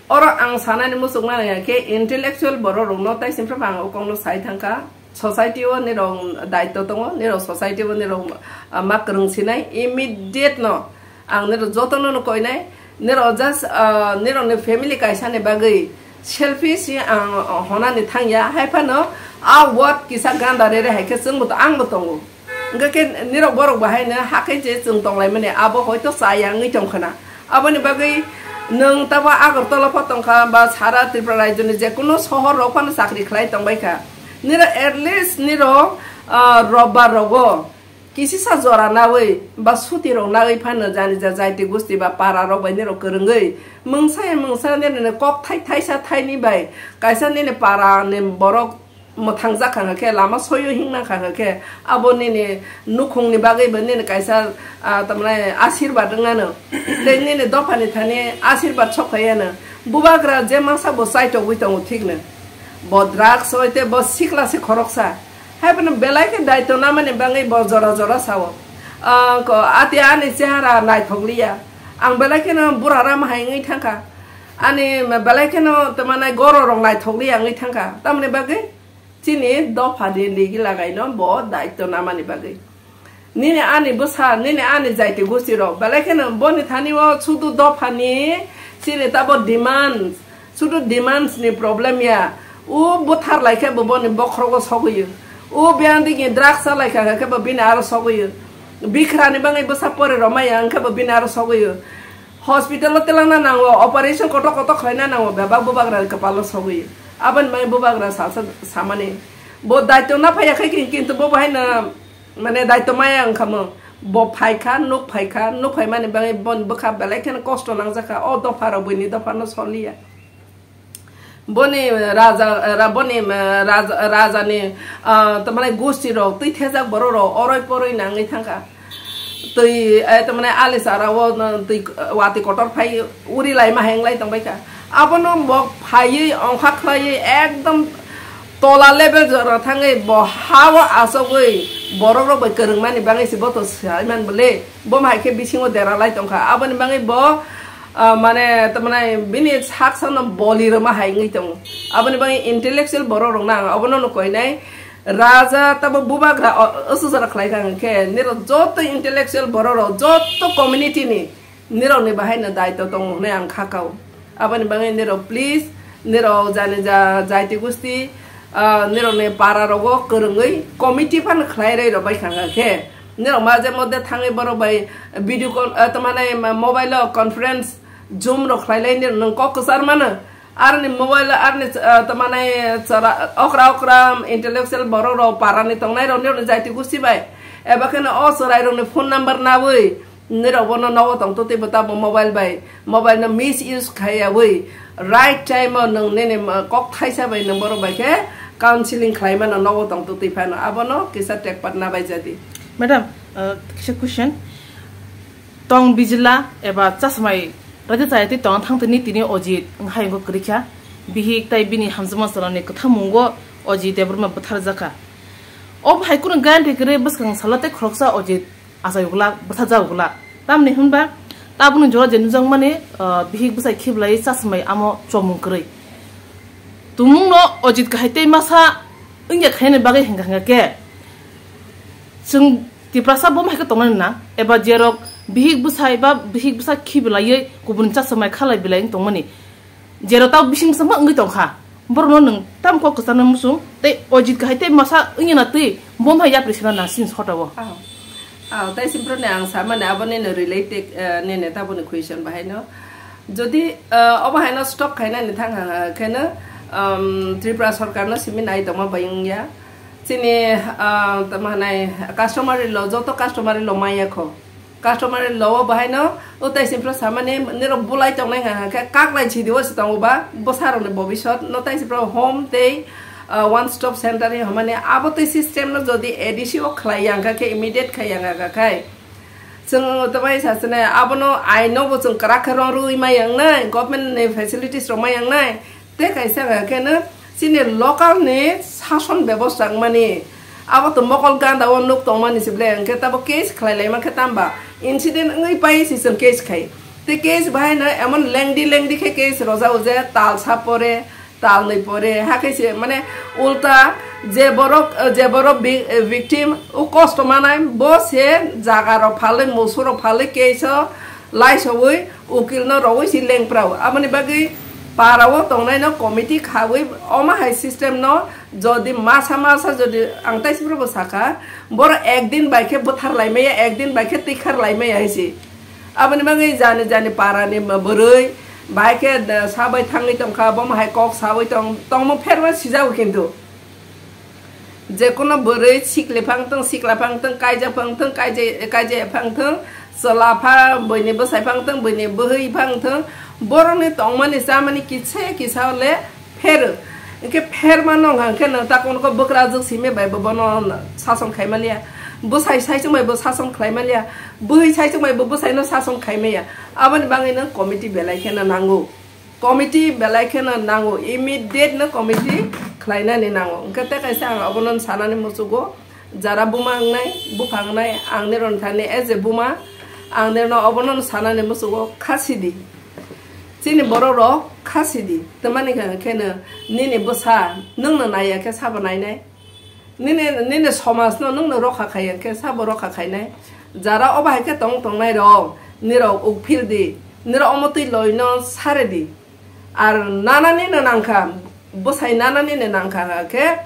Oro ang sanani muchukmani hwnkhe intellectual borok rokno tai chini pro ang o kokno sai thangkha. Society o nirok daitto tongo, nirok society o nirok, ah, ma kwrwng sinai immediate no. Ang nirok jotono no koinai, nirok just, ah, nirokni family kaisani bagwi selfish ang honani thangya, hai phano a word kisa ganda rere hai khe chwngbo to-, angbo tongo. Hwnkhe khe nirok borok bo haino hakhe je chwng tonglaimani abo hoito chaya wngwi tongkhwna. Aboni bagwi nwng tabo Agartala pho tongkha ba sara Tripura rajyoni jekunu sohor rok phano chakri khlai tongbaikha. Nirok at least nirok, ah, robbar rogo Kisisa jora nawi ba suti rok nawi phano jani ja jaiti gusti ba para rok bai nirok kwrwngwi mungsa ya mungsa nini kok thai thaisa thaini bai kaisa nini para ni borok mwthang jak kha khe lama soyo hingna kha khe abo nini nukhung ni bagwi bo nini kaisa ah, tamne asirwad wngnano tei nini dopha ni thani asirwad sok phai yano bubagra je masa bo chaitogwi tongo thik no bo drugs oi te bo sikla se khoroksa. Hai phano belai khe daito namani bagwi bo jora jora sao. Ah, ko, ati ani chehara naithok liya. Ang belai kheno bura rama hai wngwi thangkha. Ani belai kheno tamani goro rok naithok liya wngwi thangkha. Tamoni bagwi chini dopha ni ligi lagai no bo daito namani bagwi. Nini ani bwsa, nini ani jaiti gusti rok belai kheno boni thani o sudu dopha ni chini tabo demand Sudu demands ni problem ya. U buthar lai khe bo boni bokhrogo sogwi. U biyang digi drugs cha lai kha khe bo bini aro sogwi. Bikhrani bangwi bwsa pore roma ya hwnkhe bo bini aro sogwi. Hospital o telangna nango, operation kotor kotor khlaina nango, bebak bubagra kwpalo sogwi. Aboni bagwi bubagra salsa samani. Bo daito na phaiya khe kintu bo bahai na Mane daito maya wngkha mo. Bo phaikha, nuk phaikha, nuk phaimani bagwi boni bwkha belai kheno kosto nangjakha. O dopha rok buini dopha no soliya. Boni raja, ra-, boni, eh, raja, raja ni, ah, tamani gosti rok, twi thejak borok rok, oroi poroi nangwi thangkha. Twi, eh, tamani ali sara o, no, twi, eh, watwi kotor phai uri laima heng lai tongbaikha. Abono bo phaiwi ongkha khlaiwi ekdom tola level jora thangwi bo ha o achogwi borok rok bai kwrwngmani bagwi se bo to sai man bole. Bo hai khe bisingo dera lai tongkha. Aboni bagwi bo, ah, mane, tamani bini sak sakno boli rwma hai wngwi tongo. Aboni bagwi intellectual borok rok nang abono no koinai raja tabo bubagra o-, oso jora khlai kha hwnkhe nirok joto intellectual borok rok joto community ni nirokni bahaino daito tongo hwnwi ang kha kao. Aboni bagwi nirok please, nirok jani ja jaiti gusti, ah, nirokni para rogo kwrwngwi committee phano khlai rwi rwbai kha khe, nirok maje mode thangwi borok bai video call, ah, tamani ma-, mobile o conference, Zoom rok khlai lai nirok nwng kok kwchar mano. Aroni mobile, aroni, ah, tamani chara, okra okra intellectual borok rok parani tongnai rok nirokni jaiti gusti bai. Eba kheno o chwrai rokni phone number nawi nirok bono nogo tong totwi bo tamo mobile bai, mobile no misuse khaiyawi right time o nwng nini ma-, kok thaisa bai nwng borok bai khe counseling khlai mano nogo tong totwi phano abono kisa tekpat nabai jadi. Madam, uh, kisa question. Tong bijila eba chasmai raja chayatwi tong thangtini tini Ojit wngkhai wngkha kwrwikha. Bihik tai bini hamjakma chwlani kwthamungo Ojit Debbarma bwtharjakha. O hai kunu guarantee kwrwi bwskang salo tei khoroksa Ojit achai ugla, bwtharjak ugla. Tamni hwnba tabukni jora je nukjakmani, ah, bihik bwsai khiblai chasmai amo chomung kwrwi. Tumungno Ojit kahai tei masa wngya khaini bagwi hwnkha hwnkha khe, chwng Tiprasa bo hai khe tongnani na, eba jerok bihik bwsai ba bihik bwsa khiblaiwi kubun chasmai khalai bilai wng tongmani. Jero tau bising bwsamo wngwi tongkha. Borokno nwng tamo kok kwchangno muchung tei Ojit kahai tei masa wngya na twi bo hai yapri sena nang sini sotao. Ah. Ah, tei simproni ang samani abo nini related, eh, nini taboni question bahaino. Jodi, eh, obo haino stop khainani thang ha, ha, kheno, um, Tripura sorkarno simi nai tongma bai wngya. Chini, ah, tamo hanai customary law, joto customary law maya kho. Customary law o bahaino o tai simpro samani nirok bulai tongnai hwnka khe kaklai chidi o se tongo ba bwsa rokni bobisot no tai simpro home tei, ah, one stop center hi hwnmani abo tei system no jodi A D C o khlai ya hwnka khe immediate khai ya hwnka khai chwng tamai sasene abono aino bo chwng kwrak khe rong rwui mai yang nai government ni facilities rok mai yang nai. Tei kaisa hwnka khe no chini local ni sason bebosta wngmani abo to mokol ganda o nuk tongmani se ble hwnkhe tabo case khlai lai mankhe tamba incident wngwi pai se chwng case khai. Tei case bahai no emon lengdi lengdi khe case rojao je tal sa pore, tal nwi pore, hakhe se mane ulta je borok, je borok bi-, victim o kosto manai bo se jaga rok phalwi, musu rok phalwi case o laisowi ukil no rogwi si lengprao. Aboni bagwi para o tongnai no committee khawi omo hai system no jodi masa masa jodi ang tai sibro bo sakha, boro ekdin bai khe bwthar lai maya, ekdin bai khe tikhar lai maya hai si. Aboni bagwi jani jani para ni bwrwi bai khe, eh, sabai thangwi tongkha, bomo hai kok sawi tong, tongmo pherma sijago kintu. Jekono bwrwi sikle phang thung, sikla phang thung, kaijak phang thung, kaijak, kaijak phang thung, chwla pha, buini bwsai phang thung, buini bwhwi phang thung, borokni tongmani chamani kisa kisa le pher. Hwnkhe pher mano hwnkha hwnkhe nwng ta kono ko bwkrajwk simi bai bo bono sason khai maliya, bwsai saichung bai bo sason khlai maliya, bwhwi saichung bai bo bwsaino sason khai maya. Aboni bagwi nwng committee belai kheno nango. Committee belai kheno nango, immediate no committee khlainani nango. Hwnkhe tei kaisa ang obono sanani muchugo, jara buma wngnai, bupha wngnai, ang nironi thani as a buma, ang nirno obono sanani muchugo, kha sidi. Chini borok rok kha sidi. Tamani khe, kheno nini bwsa nwngno naiya khe sabo nainai? Nini, nini somajno nwngno rokha khaiya khe sabo rokha khainai? Jara obo hai khe tong tongnai rok, nirok ukphil di, nirok omo twi loino sare di. Ar nanani no nangkha, bwsai nanani no nangkha khe,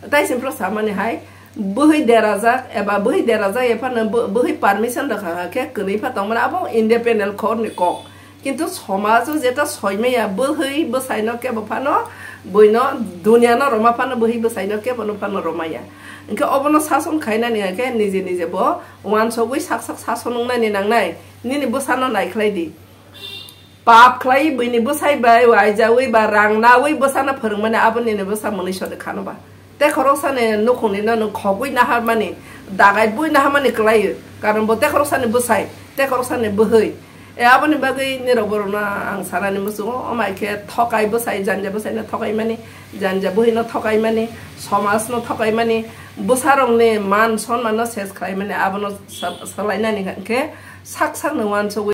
tai simpro samani hai, bwhwi derajak eba bwhwi derajak ephano bw-, bwhwi permission rwkha khe kwnwi pha tongmani abo independent court ni kok. Kintu somajo jeta soimaya bwhwi bwsaino kebo phano, buino duniano roma phano bwhwi bwsaino kebo no phano romaya. Hwnkhe obono sason khainani hwnkhe nije nije bo uansugwi sak sak sason wngnani nangnai, nini bwsano naikhlai di. Pap khlai buini bwsai bai waijawi ba rang nawi bwsano phwrwngmani abo nini bwsa mwnwi sode khano ba. Tei khoroksani nukhungni no nwng khogwi naharmani, dagai bui naharmani kwlaio. Karon bo tei khoroksani bwsai, tei khoroksani bwhwi. E aboni bagwi nirok borokno ang sanani muchungo, omo hai khe thokai bwsai, janja bwsaino thokaimani, janja bwhwino thokaimani, somajno thokaimani, bwsarokni man sonmanno ses khlaimani, abono sa-, salainani hwnkhe sak sakno uansugwi